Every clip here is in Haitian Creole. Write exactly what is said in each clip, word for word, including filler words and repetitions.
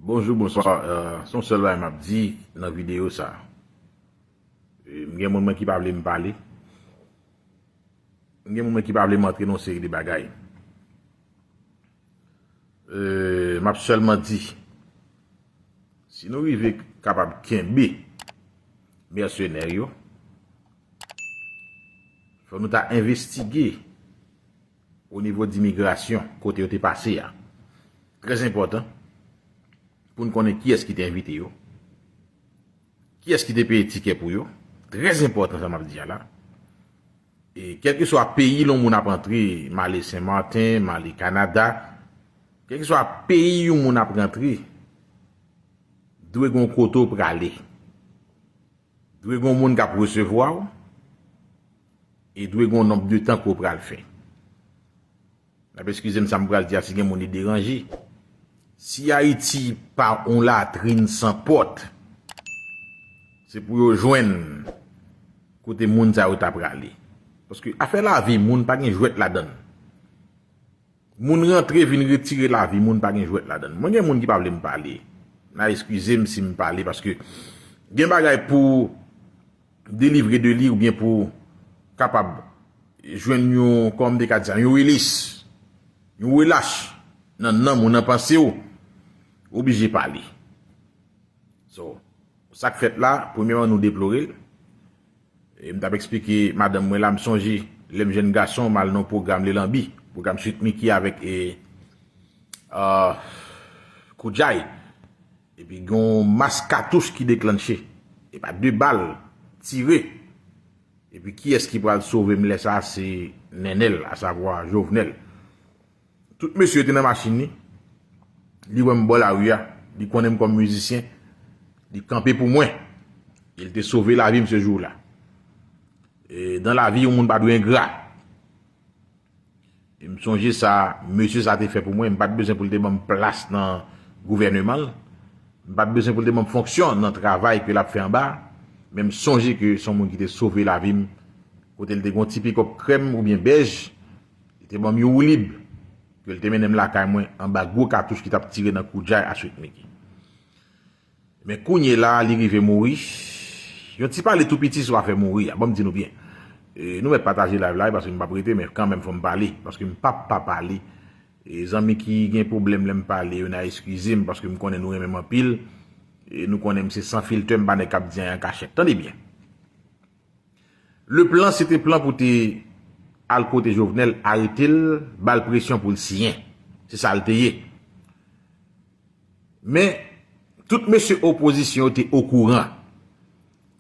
Bonjou, bonswa. Euh, se yon sèl bagay m ap di nan videyo sa. Euh, m gen moun mwen ki pa vle m pale. M gen moun mwen ki pa vle m antre nan yon seri de bagay. Euh, m ap sèlman di, si nou rive kapab kenbe mèsenè yo, fò nou ta envestige o nivo d imigrasyon, kote yo te pase a. Trè enpòtan pou n konnen kiyès ki te envite yo, kiyès ki te peye tikè pou yo. Trè enpòtan sa m ap di a la. E kèlkeswa peyi yon moun ap antre, m ale Sen Maten, m ale Kanada, kèlkeswa peyi yon moun ap rantre, dwe gen yon kote w prale. Dwe gen yon moun k ap resevwa w, e dwe gen yon nonb de tan ke w pral fè. N ap eskize m sa m pral di a si gen moun li deranje. Si Ayiti pa yon latrin san pòt, se pou yo jwenn kote moun sa yo ta prale. Paske afè lavi moun pa gen jwèt ladan l. Moun rantre vin retire lavi moun pa gen jwèt ladan l. Mwen gen moun ki pa vle m pale. N a eskize m si m pale paske gen bagay pou delivre de li oubyen pou kapab jwenn yon, kòman m te ka di sa, yon relis, yon relach nan nanm ou, nan panse w, ou oblije pale. So, sa k fèt la, premyèman, nou deplore l. E m t ap eksplike madanm mwen la, m sonje lè m jèn gason, m al nan yon pwogram Lelanbi, pwogram Sweet Micky avèk, e, ah, Koudjay. Epi gen yon mas katouch ki deklanche. Epa de bal tire. Epi kiyès ki pral sove m lè sa a? Se Nènèl, asavwa Jovenel. Tout mesye yo te nan machin li. Li wè m bò lari a. Li konnen m kòm mizisyen. Li kanpe pou mwen. E l te sove lavi m se jou la. E dan lavi, yon moun pa dwe engra. E m sonje sa mesye sa te fè pou mwen. M pa t bezwen pou l te ban m plas nan gouvèneman l. M pa t bezwen pou l te ban m fonksyon nan travay ke l ap fè anba a. Men m sonje ke se yon moun ki te sove lavi m. Kote l te gen yon ti pikòp krèm oubyen bèj. Li te ban m yon woulib. Ke l te mennen m lakay mwen anba gwo katouch ki t ap tire nan Koudjay a Sweet Micky. Men kounye la, li rive mouri. Yon ti pale tou piti sou afè mouri a. Ban m di nou byen. E, nou mèt pataje live la, wi, paske m p ap rete, men kanmenm fò m pale. Paske m p ap pa pale. E, zanmi ki gen pwoblèm lè m pale yo, n a eskize m, paske m konnen nou renmen m anpil. E, nou konnen m se san filtè, m pa nèg k ap di anyen an kachèt. Tande byen. Le plan, se te plan pou te al kote Jovenel, arete l, ba l presyon pou l siyen. Se sa l te ye. Men, tout mesye opozisyon yo te okouran.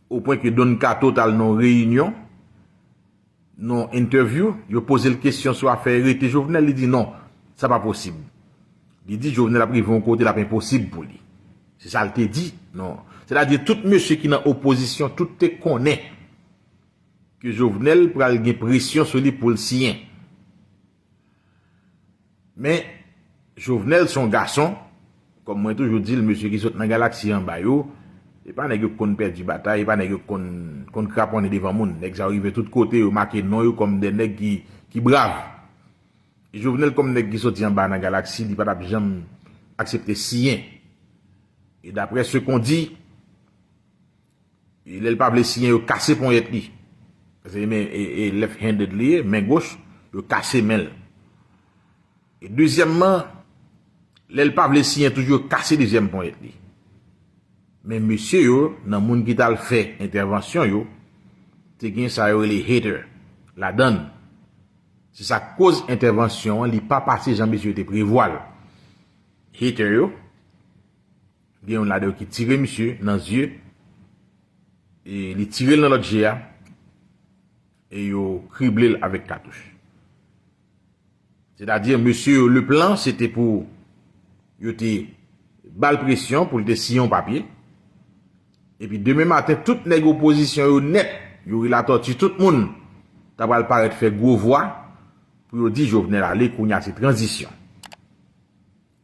O pwen ke Don Kato t al nan yon reyinyon, nan yon entèvyou, yo poze l kesyon sou afè rete Jovenel, li di non, sa pa posib. Li di Jovenel ap rive yon kote, l ap enposib pou li. Se sa l te di, non. Sètadi, tout mesye ki nan opozisyon, tout te konnen ke Jovenel pral gen presyon sou li pou l siyen. Men, Jovenel se yon gason, kòm mwen toujou di l, mesye ki sot nan galaksi anba yo, e pa nèg yo k konn pèdi batay, e pa nèg yo k konn, konn kraponnen devan moun. Nèg sa yo rive tout kote, yo make non yo kòm de nèg ki, ki brav. E Jovenel kòm nèg ki soti anba nan galaksi, li pa t ap janm aksepte siyen. E daprè ce qu'on dit, e lè l pa vle siyen, yo kase ponyèt li. Se men, e, e left-handed li ye, men goch, yo kase men l. E dezyèmman, lè l pa vle siyen toujou, yo kase dezyèm ponyèt li. Men mesye yo, nan moun ki t al fè entèvansyon yo, te gen sa yo rele hater ladan l. Se sa k koz entèvansyon an, li pa pase jan mesye yo te prevwa l. Hater yo, gen youn ladan yo ki tire misye nan zye, e li tire l nan lòt je a, e yo krible l avèk katouch. Sètadi, mesye yo, le plan, se te pou yo te ba l presyon pou l te siyen yon papye. Epi demen maten, tout nèg opozisyon yo nèt, Youri Latortue, tout moun, ta pral parèt fè gwo vwa pou yo di Jovenel ale, kounye a se tranzisyon.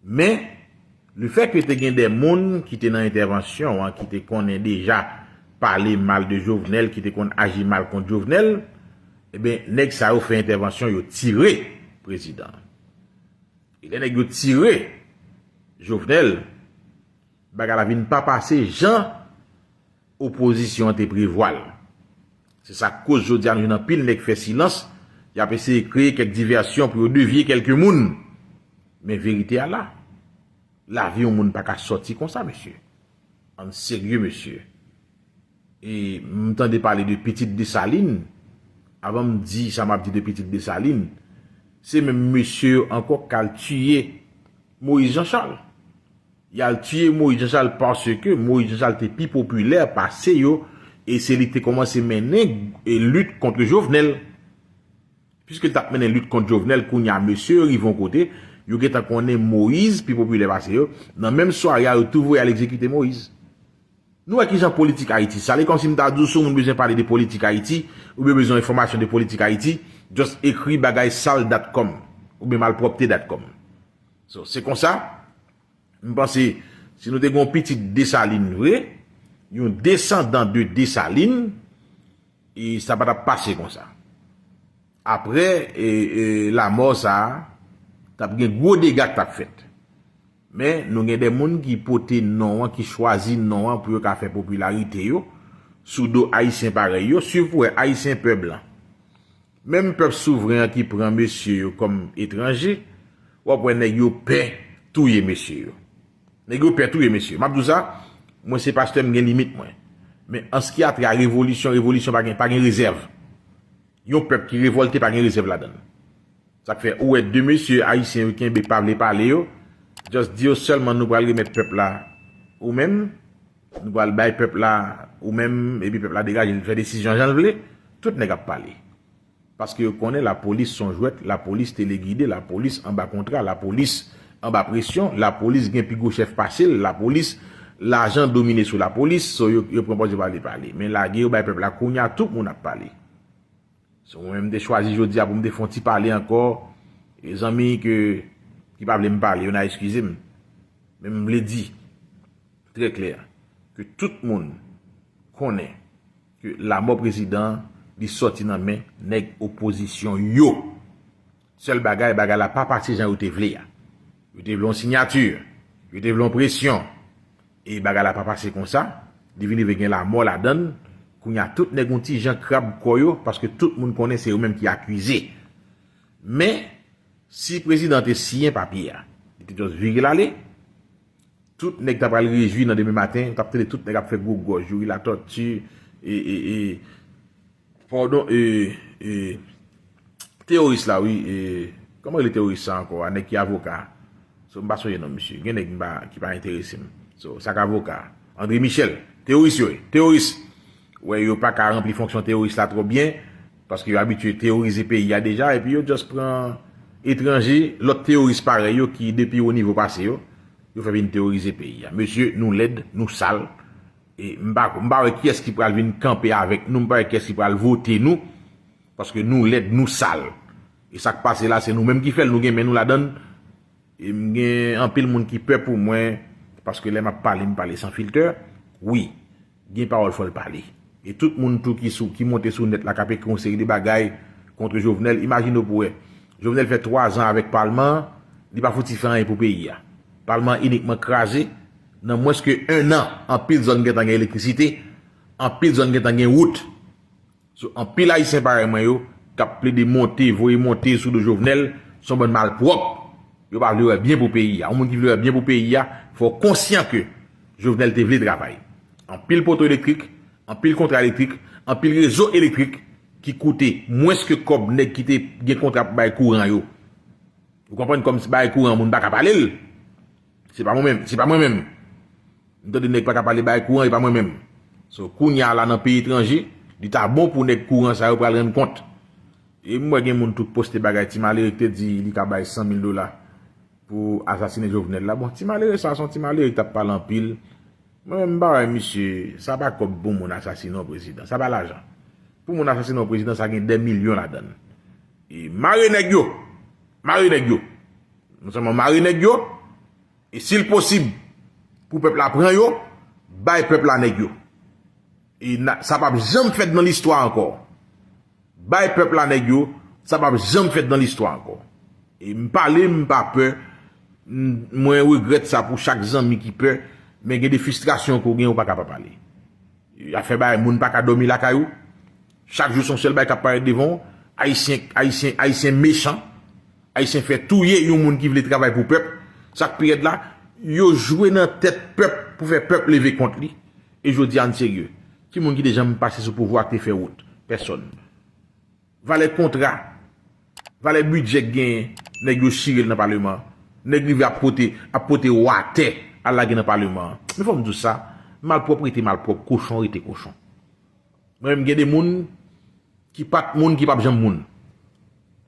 Men, lefètke te gen de moun ki te nan entèvansyon an, ki te konnen deja pale mal de Jovenel, ki te konn aji mal kont Jovenel, ebyen, nèg sa yo fè entèvansyon, yo tire prezidan an. E lè nèg yo tire Jovenel, Bagay la vin pa pase jan opozisyon an te prevwa l. Se sa k koz jodi a nou jwenn anpil nèg fè silans, y ap eseye kreye kèk divèsyon pou yo devye kèlke moun. Men verite a la. Lavi yon moun pa ka sòti konsa, mesye. Ann serye, mesye. E m tande pale de pitit Desalin. Avan m di sa m ap di de pitit Desalin, se menm mesye yo ankò k al tiye Moïse Jean Charles. Y al tiye Moïse Jean Charles paske Moïse Jean Charles te pi popilè pase yo, e se li ki te kòmanse mennen e lit kont Jovenel. Piske l t ap mennen lit kont Jovenel, kounye a mesye yo rive yon kote, yo gentan konnen Moïse pi popilè pase yo. Nan menm sware a, yo tou voye al egzekite Moïse. Nou wè kijan politik Ayiti sale, kòmsi m ta di w si yon moun bezwen pale de politik Ayiti, oubyen bezwen enfòmasyon de politik Ayiti, just ekri bagay sal dot com, oubyen malpwòpte dot com. So, se konsa, m panse, si nou te gen yon pitit Desalin vre, yon desandan de Desalin, e sa pa t ap pase konsa. Apre e, e, lanmò sa a, t ap gen gwo dega k t ap fèt. Men, nou gen de moun ki pote non an, ki chwazi non an pou yo ka fè popilarite yo sou do Ayisyen parèy yo, swiv pou wè Ayisyen pè blan. Menm pèp souvren an ki pran mesye yo kòm etranje, w ap wè nèg yo pè touye mesye yo. Nèg yo pè touye mesye. M ap di w sa, mwen se pastè, m gen limit mwen. Men an ce qui a trait a revolisyon, revolisyon pa gen, pa gen rezèv. Yon pèp ki revòlte pa gen rezèv ladan l. Sa k fè ou wè de mesye ayisyen yo kenbe pa vle pale yo, just di yo sèlman nou pral remèt pèp la ou menm, nou pral bay pèp la ou menm, epi pèp la degaje l fè desizyon jan l vle, tout nèg ap pale. Paske yo konnen lapolis se yon jwèt, lapolis telegide, lapolis anba kontra, lapolis anba presyon, lapolis gen pi gwo chèf pase l, lapolis, lajan domine sou lapolis, so yo, yo pran pòz yo pale, pale. Men lage yo bay pèp la, kounye a tout moun ap pale. So mwen menm m te chwazi jodi a pou m te fè yon ti pale ankò, e zanmi ke, ki pa vle m pale, yo n a eskize m. Men m vle di trè klè ke tout moun konnen ke lanmò prezidan an, li sòti nan men nèg opozisyon yo. Sèl bagay, bagay la pa pase jan yo te vle a. Yo te vle yon siyati, yo te vle yon presyon, e bagay la pa pase konsa. Li vin rive gen lanmò ladan l. Kounye a tout nèg yon ti jan krab kò yo, paske tout moun konnen se yo menm ki akize. Men, si prezidan te siyen papye a, li te just vire l ale, tout nèg ta pral rejwi nan demen maten, ou t ap tande tout nèg ap fè gwo gòj, Youri Latortue, e, e, e, padon, e, e, teyoris la, wi, e, kòman rele teyoris sa ankò a, nèg ki avoka? So, m pa sonje non misye. Gen nèg m pa, ki pa enterese m. So, sa k avoka? André Michel, teyoris yo ye, teyoris. Wè, yo pa ka ranpli fonksyon teyoris la twò byen, paske yo abitye teyorize peyi a deja, epi yo just pran etranje, lòt teyoris parèy yo ki depi wo nivo pase yo, yo fè vin teyorize peyi a. Mesye, nou lèd, nou sal. E m pa, m pa wè kiyès ki pral vin kanpe avèk nou, m pa wè kiyès ki pral vote nou, paske nou lèd, nou sal. E sa k pase la, se nou menm ki fè l, nou gen men nou ladan l. E m gen anpil moun ki pè pou mwen, paske lè m ap pale, m pale san filtè. Wi, gen pawòl fò l pale. E tout moun tou ki sou, ki monte sou nèt la, k ap ekri yon seri de bagay kont Jovenel, imajine w pou wè. Jovenel fè twa zan avèk palman an, li pa fouti fè anyen pou peyi a. Palman an inikman kraze. Nan mwens ke en an, anpil zòn gentan gen elektrisite, anpil zòn gentan gen wout. So, anpil Ayisyen parèy mwen yo, k ap plede monte, voye monte sou do Jovenel, se yon bann malpwòp. Yo pa vle wè byen pou peyi a. Yon moun ki vle wè byen pou peyi a, fò w konsyan ke Jovenel te vle travay. Anpil poto elektrik, anpil kontra elektrik, anpil rezo elektrik ki koute mwens ke kòb nèg ki te gen kontra pou bay kouran yo. Ou konprann kòmsi bay kouran moun pa ka pale l. Se pa mwen menm, se pa mwen menm. M tande nèg pa ka pale bay kouran, e pa mwen menm. So, kounye a la nan peyi etranje, li ta bon pou nèg kouran sa yo pral rann kont. E m wè gen moun tou k poste bagay, ti malere k te di li ka bay san mil dola pou asasinen Jovenel la. Bon, ti malere sa, se yon ti malere k t ap pale anpil. Mwen menm, m pa wè misye, sa pa kòb pou moun asasinen yon prezidan. Sa pa lajan. Pou moun asasinen yon prezidan, sa gen dè milyon ladan l. E mare nèg yo! Mare nèg yo! Non sèlman mare nèg yo, e si l posib pou pèp la pran yo, bay pèp la nèg yo. E na, sa p ap janm fèt nan listwa ankò. Bay pèp la nèg yo, sa p ap janm fèt nan listwa ankò. E m pale, m pa pè, m, mwen regrèt sa pou chak zanmi ki pè, Men gen de fristrasyon ke w gen, ou pa ka pa pale. Afè bagay, moun pa ka dòmi lakay ou. Chak jou se yon sèl bagay k ap parèt devan w. Ayisyen, Ayisyen, Ayisyen mechan. Ayisyen fè touye yon moun ki vle travay pou pèp. Sa k pi rèd la, yo jwe nan tèt pèp pou fè pèp leve kont li. E jodi a, ann serye. Ki moun ki te janm pase sou pouvwa k te fè wout? Pèsòn. Valè kontra, valè bidjè k genyen, nèg yo chire l nan paleman an. Nèg rive ap pote, ap pote watè al lage nan paleman an. Men fò m di w sa, malpwòp rete malpwòp, kochon rete kochon. Mwen menm, gen de moun ki pa t moun, ki p ap janm moun.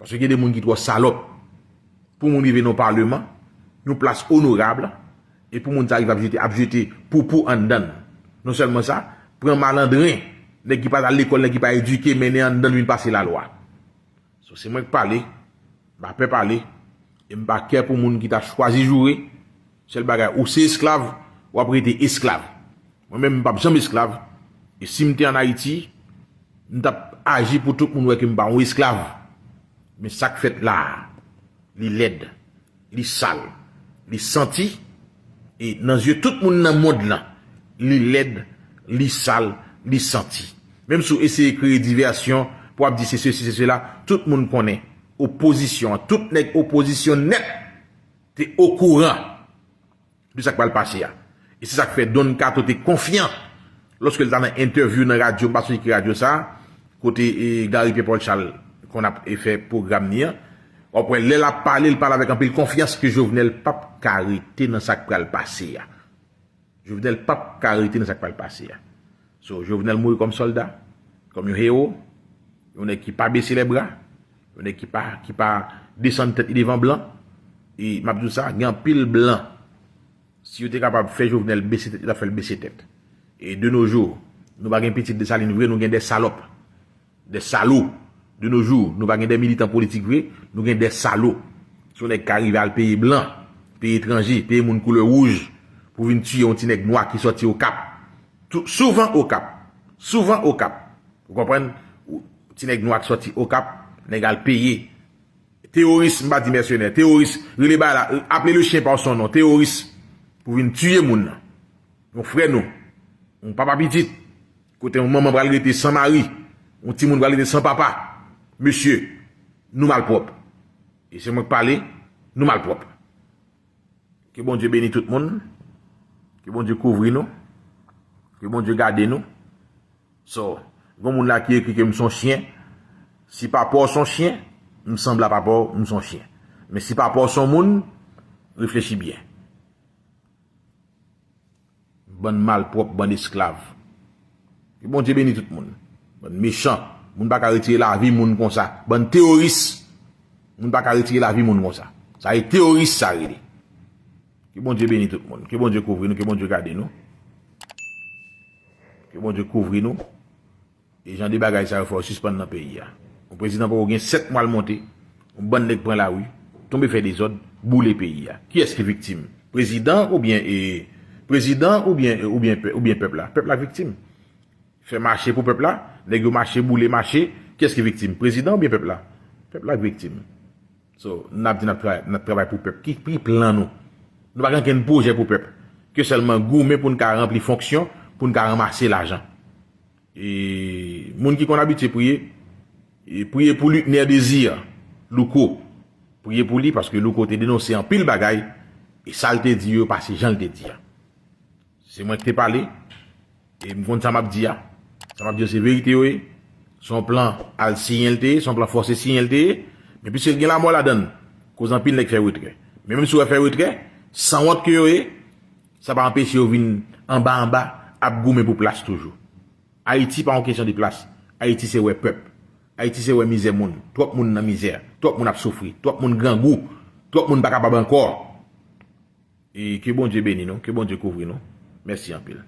Paske gen de moun ki twò salòp. Pou moun rive nan paleman, yon plas onorab, e pou moun sa rive ap jete, ap jete poupou anndan l. Non sèlman sa, pran malandren, nèg ki pa t al lekòl, nèg ki pa edike, mennen anndan l vin pase lalwa. So, se mwen k pale, m pa pè pale, e m pa kè pou moun ki ta chwazi joure. Sèl bagay, ou se esklav, w ap rete esklav. Mwen menm, m p ap janm esklav. E si m te ann Ayiti, m t ap aji pou tout moun wè ke m pa yon esklav. Men sa k fèt la a, li lèd, li sal, li santi, e nan zye tout moun nan mond lan, li lèd, li sal, li santi. Menm si w eseye kreye divèsyon, pou w ap di se sesi, se sela, tout moun konnen opozisyon an, tout nèg opozisyon nèt te okouran de sa k pral pase a. E se sa k fè Don Kato te konfyan lòske l ta nan entèvyou nan radyo, m pa sonje ki radyo sa, kote, e, Gary Pierre Paul Charles konn ap, e, fè pwogram li an. W ap wè lè l ap pale, l pale avèk anpil konfyans ke Jovenel p ap ka rete nan sa k pral pase a. Jovenel p ap ka rete nan sa k pral pase a. So, Jovenel mouri kòm sòlda, kòm yon ewo, yon nèg ki pa bese lè bra, yon nèg ki pa, ki pa desann tèt li devan blan. E m ap di w sa, gen anpil blan, si yo te kapab fè Jovenel bese tèt, yo t ap fè l bese tèt. E de nos jours, nou pa gen pitit Desalin vre, nou gen de salòp. Des salauds. De nos jours, nou pa gen de militan politik vre, nou gen des salauds. Se yon nèg ka rive al peye blan, peye etranje, peye moun koulè wouj pou vin tiye yon ti nèg nwa ki sòti Okap. Tou, souvan Okap. Souvan Okap. Ou konprann? Ou, ti nèg nwa ki sòti Okap, nèg al peye. Teworis, m pa di mèsenè. Teworis, rele bagay la, aple le chyen pa son non. Teworis, pou vin tiye moun nan. Yon frè nou. Yon papa pitit. Kote yon manman pral rete san mari, yon timoun pral rete san papa. Mesye, nou malpwòp. E se mwen k pale, nou malpwòp. Ke Bondye beni tout moun. Ke Bondye kouvri nou. Ke Bondye gade nou. So, gen moun la ki ekri ke m son chyen. Si papa w son chyen, m sanble a papa w, m son chyen. Men si papa w son moun, reflechi byen. Bann malpwòp, bann esklav. Ke Bondye beni tout moun. Bann mechan. Moun pa ka retire lavi moun konsa. Bann teworis. Moun pa ka retire lavi moun konsa. Sa e teworis sa rele. Ke Bondye beni tout moun. Ke Bondye kouvri nou. Ke Bondye gade nou. Ke Bondye kouvri nou. E jan de bagay sa yo fò yo sispann nan peyi a. Yon prezidan poko gen sèt mwa l monte, yon bann nèg pran lari, tonbe fè dezòd, boule peyi a. Kiyès ki viktim? Prezidan oubyen, e, prezidan oubyen, e, oubyen pè-, oubyen pèp la? Pèp la k viktim. Fè mache pou pèp la, nèg yo mache, boule mache, kiyès ki viktim? Prezidan oubyen pèp la? Pèp la k viktim. So, n ap di n ap travay, n ap travay pou pèp. Ki, ki plan nou? Nou pa gen okenn pwojè pou pèp. Ke sèlman goumen pou n ka ranpli fonksyon, pou n ka ranmase lajan. E moun ki konn abitye priye, e priye pou Luckner Désir, Louko. Priye pou li, paske Louko te denonse anpil bagay, e sa l te di yo pase jan l te di a. Se mwen ki te pale, e m konn sa m ap di a. Sa m ap di yo se verite yo ye. Se yon plan al siyen l te ye, se yon plan fòse siyen l te ye. Men piske l gen lanmò ladan l, koz anpil nèg fè retrè. Men menm si w wè fè retrè, sanwont ke yo ye, sa pa anpeche yo vin anba anba ap goumen pou plas toujou. Ayiti pa yon kesyon de plas. Ayiti se wè pèp. Ayiti se wè mizè moun. Twòp moun nan mizè. Twòp moun ap soufri. Twòp moun grangou. Twòp moun pa kapab ankò. E ke Bondye beni nou. Ke Bondye kouvri nou. Mèsi anpil.